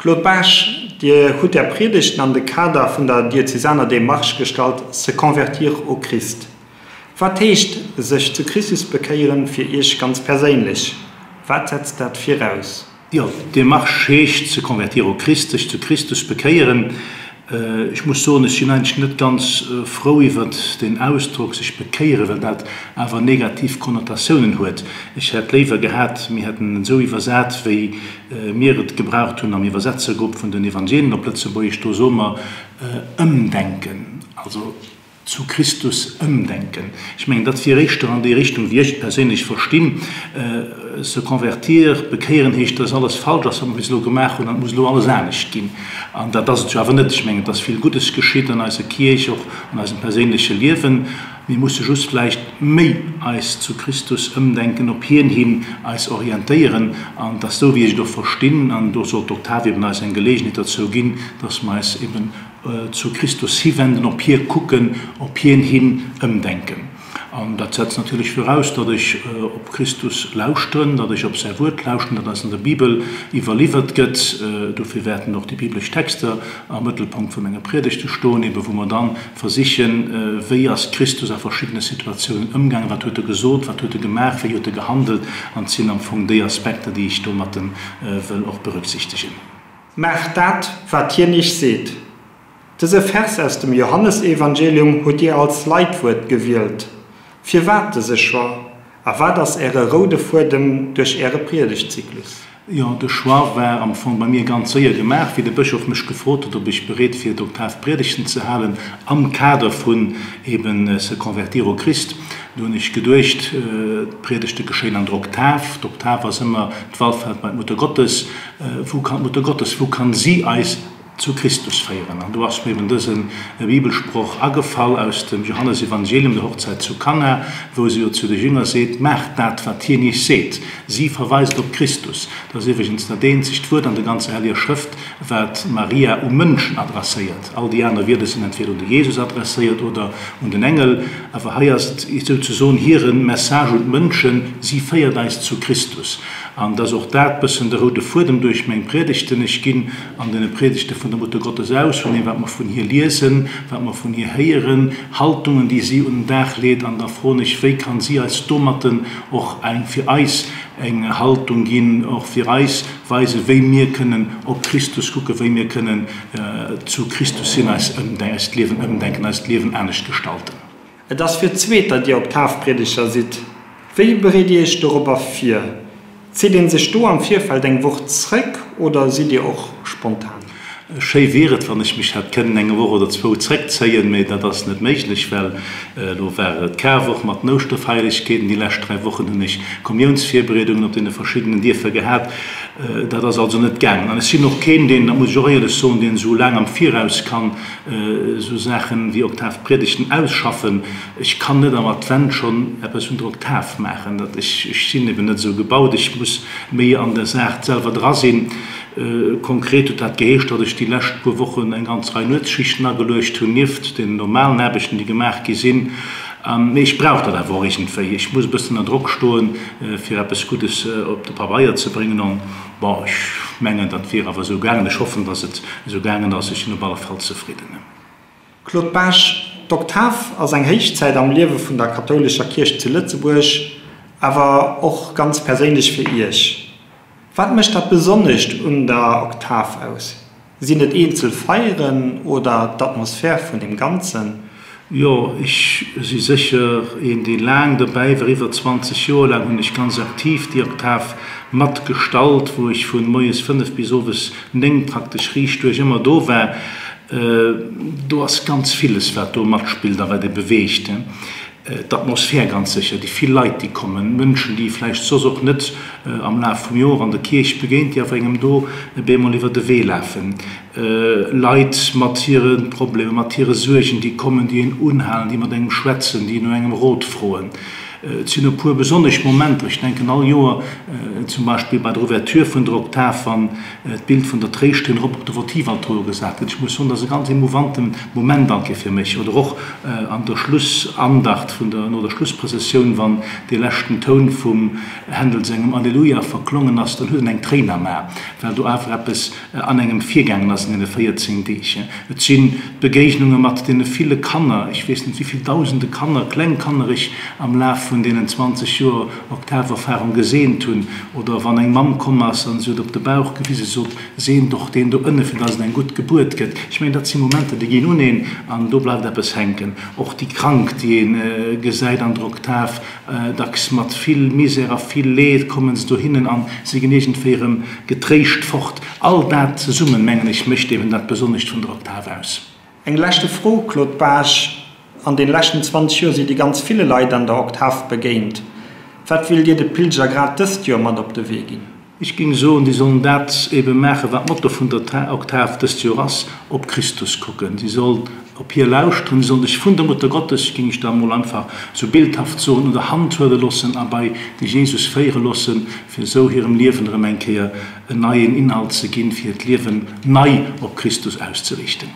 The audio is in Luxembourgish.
Claude Baasch, Dir hutt Är Priedegten an de Kader vun der diözesaner Démarche gestallt, Se convertir au Christ. Wat heescht sech zu Christus bekéieren fir Iech ganz perséinlech? Wat setzt dat viraus? Jo, d'Démarche heescht se convertir au Christ, sech zu Christus bekéieren. Ech muss soen, ech sinn eigentlech net ganz frou iwwert deen Ausdrock sech bekéieren, well dat awer negativ Konnotatiounen huet. Ech hätt léiwer gehat, mir hätten en esou iwwersat, wéi mir et gebraucht hunn am Iwwersetzergrupp vun den Evangelien op Lëtzebuergesch. Do soe mer ëmdenken. Also. Zu Christus ëmdenken. Ech mengen, dat wier éischter an déi Richtung, wéi ech et perséinlech verstinn. Se convertir, bekéieren heescht, dass alles falsch ass, wat mer bis elo gemaach hunn, an et muss elo alles anescht ginn. An dat ass et jo awer net. Ech mengen, et ass vill Guddes geschitt an eiser Kierch, och an eisem perséinleche Liewen. Mir musse just vläicht méi eis zu Christus ëmdenken, op hien hin eis orientéieren. An et ass esou, wéi ech et och verstinn, an do soll d'Oktav eben eis eng Geleegenheet dozou ginn, dass mer eis eben zu Christus hiwenden, op hie kucken, op hien hin ëmdenken. An dat setzt natierlech viraus, datt ech op Christus lauschteren, datt ech op säi Wuert lauschteren, dat eis an der Bibel iwwerliwwert gëtt. Dofir wäerten och déi biblesch Texter am Mëttelpunkt vu menge Priedegte stoen, ebe wou mer dann versichen, wéi ass Christus a verschiddene Situatiounen ëmgaangen, wat huet e gesot, wat huet e gemaach, wéi huet e gehandelt. An et sinn am Fong déi Aspekter, déi ech domatte wëll och berücksichtegen. Maacht dat, wat hien iech seet. Dëse Vers aus dem Johannesevangelium hutt Dir als Leitwuert gewielt. Firwat dëse Choix? A wat ass Äre roude Fuedem duerch Äre Priedegtzyklus? Jo, de Choix war am Fong bei mir ganz séier gemaach, wéi de Bëschof mech gefrot huet, ob ech bereet wier, d'Oktavpriedegten ze halen am Kader vun eben Se convertir au Christ. Do hunn ech geduecht, d'Priedegte geschéien an der Oktav. D'Oktav ass ëmmer d'Wallfahrt bei d'Mutter Gottes. Wou kann d'Mutter Gottes, wou kann si eis zu Christus féieren? An do ass mir eben dëse Bibelsproch agefall aus dem Johannesevangelium, der Hochzeit zu Kana, wou se jo zu de Jünger seet, Maacht dat, wat hien iech seet. Si verweist op Christus. Dat ass iwwregens dat eenzegt Wuert an der ganzer Helleger Schrëft, wat Maria u Mënschen adresséiert. All déi aner Wierder sinn entweder un de Jesus adresséiert oder un den Engel. Awer hei ass et souzesoen hire Message un d'Mënschen, si féiert eis zu Christus. An et ass och dat bëssen de roude Fuedem duerch meng Priedegten. Ech ginn an deene Priedegte vun der Mutter Gottes aus, vun deem wat mer vun hir liesen, wat mer vun hir héieren, Haltungen déi si un den Dag leet. An da froen ech, wéi kann si eis domatten och eng fir eis eng Haltung ginn, och fir eis weisen, wéi mir kënnen op Christus kucken, wéi mir kënnen zu Christus hin eis eist Liewen ëmdenken, eist Liewen anescht gestalten. Et ass fir d'zweet, datt Dir Oktavpriedeger sidd. Wéi bereet Dir Iech dorobber vir? Zitt een sech do am Virfeld eng Woch zréck oder sidd Dir och spontan? Schéi wier et, wann ech mech hätt kënnen eng Woch oder zwou zréckzéien, mee dat ass net méiglech, well elo war et Karwoch mat den Ouschterfeierlechkeeten. Déi lescht 3 Wochen hunn ech Kommiounsvirbereedungen op deene verschiddenen Dierfer gehat. Dat ass also net gaangen. An ech sinn och keen, deen, dat muss ech och éierlech soen, deen esou laang am Viraus kann esou Saachen wéi Oktavpriedegten ausschaffen. Ech kann net am Advent schonn eppes un der Oktav maachen. Dat, ech, ech sinn eben net esou gebaut. Ech muss méi an der Saach selwer dra sinn. Konkret huet dat geheescht, datt ech déi lescht puer Wochen eng ganz Rei Nuetsschichten ageluecht hunn, nieft den normalen Aarbechten, déi gemaach gi sinn. Mee ech brauch dat awer och iergendwéi. Ech muss e bëssen ënner Drock stoen, fir eppes Guddes op de Pabeier ze bréngen. Bon, ech mengen, dat wier awer esou gaangen. Ech hoffen, datt et esou gaangen ass. Ech sinn op alle Fall zefridden. Claude Baasch, D'Oktav ass eng Héichzäit am Liewe vun der kathoulescher Kierch zu Lëtzebuerg, awer och ganz perséinlech fir Iech. Wat mécht dat Besonnescht un der Oktav aus? Sinn et eenzel Feieren oder d'Atmosphär vun deem Ganzen? Jo, ech si sécher een, dee laang dobäi war. Iwwer 20 Joer laang hunn ech ganz aktiv déi Oktav mat gestalt, wou ech vu moies 5 bis owes 9 praktesch riicht duerch ëmmer do war. Do ass ganz villes, wat do matspillt a wat ee beweegt. D'Atmosphär ganz sécher, déi vill Leit, déi kommen, Mënschen, déi ee vläicht soss och net am Laf vum Joer an der Kierch begéint, déi awer engem do bemol iwwer de Wee lafen. Leit mat hire Problemer, mat hire Suergen, déi kommen, déi een unhalen, déi mat engem schwätzen, déi no engem Rot froen. Et sinn e puer besonnesch Momenter, ech denken all Joer zum Beispill bei der Ouverture vun der Oktav, wann d'Bild vun der Tréischterin erop op de Votivaltor gesat gëtt. Ech muss soen, dat ass e ganz émouvante Moment all Kéier fir mech. Oder och an der Schlussandacht vun der, no der Schlussprëssessioun, wann dee leschten Toun vum Händel sengem Alleluia verklongen ass, dann huet en eng Tréin am A, well do awer eppes an engem virgaangen ass an deene 14 Deeg. Et sinn d'Begéignunge mat deene ville Kanner, ech weess net wéi vill dausende Kanner, kleng Kanner ech am Laf vun deenen 20 Joer Oktaverfahrung geseent hunn, oder wann eng Mamm komm ass an se huet op de Bauch gewisen, sot, Seent och deen do ënne fir dass et eng gutt Gebuert gëtt. Ech mengen, dat si Momenter, déi ginn un een an do bleift eppes hänken. Och déi Krank, déi ee gesäit an der Oktav, Dacks mat vill Misär a vill Leed kommen se dohinnen an si ginn iergendwéi erëm getréischt fort. All dat zesummen, mengen ech, mécht eben dat Besonnescht vun der Oktav aus. Eng leschte Fro, Claude Baasch, An den leschten 20 Joer sidd Dir ganz ville Leit an der Oktav begéint. Wat wéilt Dir de Pilger grad dëst Joer mat op de Wee ginn? Ech géing soen, déi sollen dat ebe maachen, wat d'Motto vun der Oktav dëst Joer ass, Op Christus kucken. Si sollen op hie lauschteren, si sollen sech vun der Mutter Gottes, géing ech da emol einfach esou bildhaft soen, un der Hand huele loossen a bei de Jesus féiere loossen, fir esou hirem Liewen erëm eng Kéier en neien Inhalt ze ginn, fir hiert Liewen nei op Christus auszeriichten.